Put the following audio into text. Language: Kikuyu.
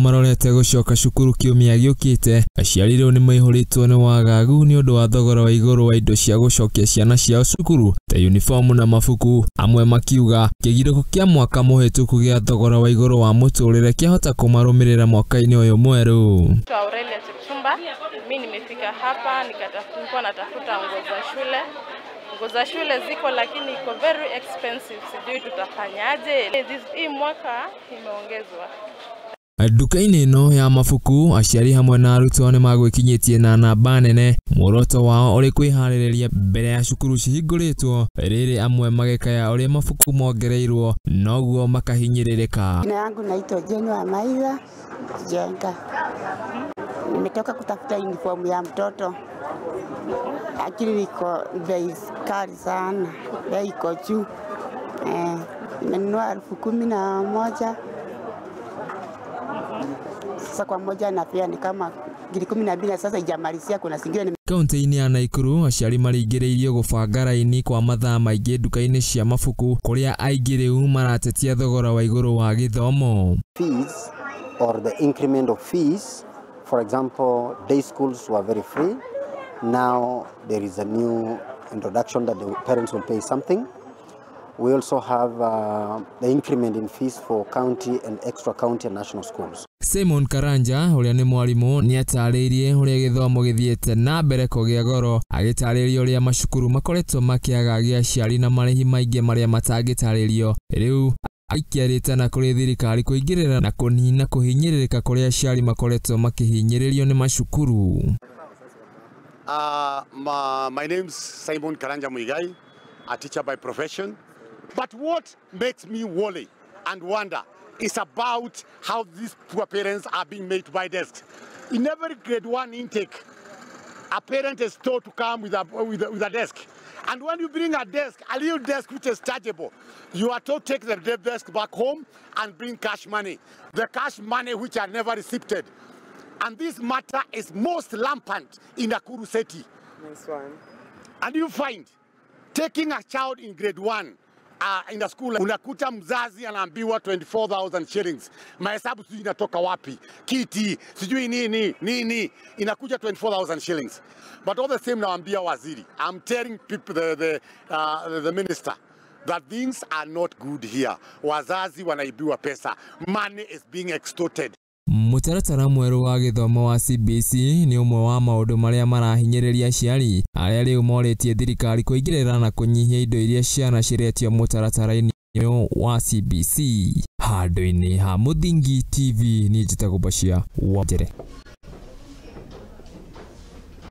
marorete gũcoka cukuru kiumia gĩũkĩte, aciari rĩu nĩ maihũrĩtwo nĩ wagagu nĩ ũndũ wa thogora wa igũrũ wa indo cia gũcokia ciana ciao cukuru ta uniform na mabuku. Amwe makiuga kĩgirĩko kĩa mwaka mũhĩtũku gĩa thogora wa igũrũ wa mũtũrĩre kĩahota kũmarũmĩrĩra mwaka-inĩ ũyũ mwerũ. Aurelia Chipchumba, mimi nimefika hapa nilikuwa natafuta nguo za shule. Nguo za shule ziko lakini iko very expensive, sijui tutafanyaje. Hii mwaka imeongezwa. Nduka-inĩ ĩno ya mabuku aciari hamwe na arutwo nĩ magwĩkinyĩtie na namba nene, muoroto wao ũrĩ kwĩharĩrĩria mbere ya cukuru cihingũrĩtwo, rĩrĩ amwe magĩkaya ũrĩa mabuku mongereirwo noguo makahinyĩrĩrĩka. Jina yangu naitwa Jane wa Maitha Jenga. Nimetoka kutafuta uniform ya mtoto, lakini iko bei kali sana, bei iko juu. Nimenunua 11,000. Sasa kwa moja na pia ni kama ngiri 12, sasa haijamalizia, kuna zingine. Kaunti-inĩ ya Naikuru aciari maringĩrĩirio gũbanga raini kwa mathaa maingĩ nduka-inĩ cia mabuku kũrĩa aingĩ rĩu maratetia thogora wa igũrũ wa gĩthomo. Fees or the increment of fees, for example, day schools were very free. Now there is a new introduction that the parents will pay something. We also have the increment in fees for county and extra county and national schools. Simon Karanja ũrĩa nĩ mwarimũ nĩ atarĩirie ũrĩa gĩthomo gĩthiĩte na mbere kũgĩa goro, agĩtarĩria ũrĩa macukuru makoretwo makĩagagia aciari na marĩhi maingĩ marĩa matangĩtarĩrio. Rĩu aikia na kũrĩ thirikari kũingĩrĩra na kũnina kũhinyĩrĩrĩka kũrĩa aciari makoretwo makĩhinyĩrĩrio nĩ macukuru. My name's Simon Karanja Muigai, a teacher by profession. But what makes me worry and wonder is about how these poor parents are being made to buy desks. In every grade 1 intake, a parent is told to come with a desk. And when you bring a desk, a little desk which is chargeable, you are told to take the desk back home and bring cash money. The cash money which are never received. And this matter is most rampant in Nakuru City. Nice one. And you find taking a child in grade 1 in the school, unakuta mzazi anaambiwa 24,000 shillings. Mahesabu sijui inatoka wapi, kiti sijui nini nini, inakuja 24,000 shillings. But all the same, naambia waziri, I'm telling people, the minister, that things are not good here. Wazazi wanaibiwa pesa, money is being extorted. Mũtaratara mwerũ wa gĩthomo wa CBC nĩ ũmwe wa maũndũ marĩa marahinyĩrĩria aciari arĩa rĩu morĩtie thirikari kũingĩrĩra na kũnyihia indo iria ciana ciretio mũtaratara-inĩ wa CBC. Handũ-inĩ ha Mũthingi TV, niĩ njĩtagwo Bashir Wanjere.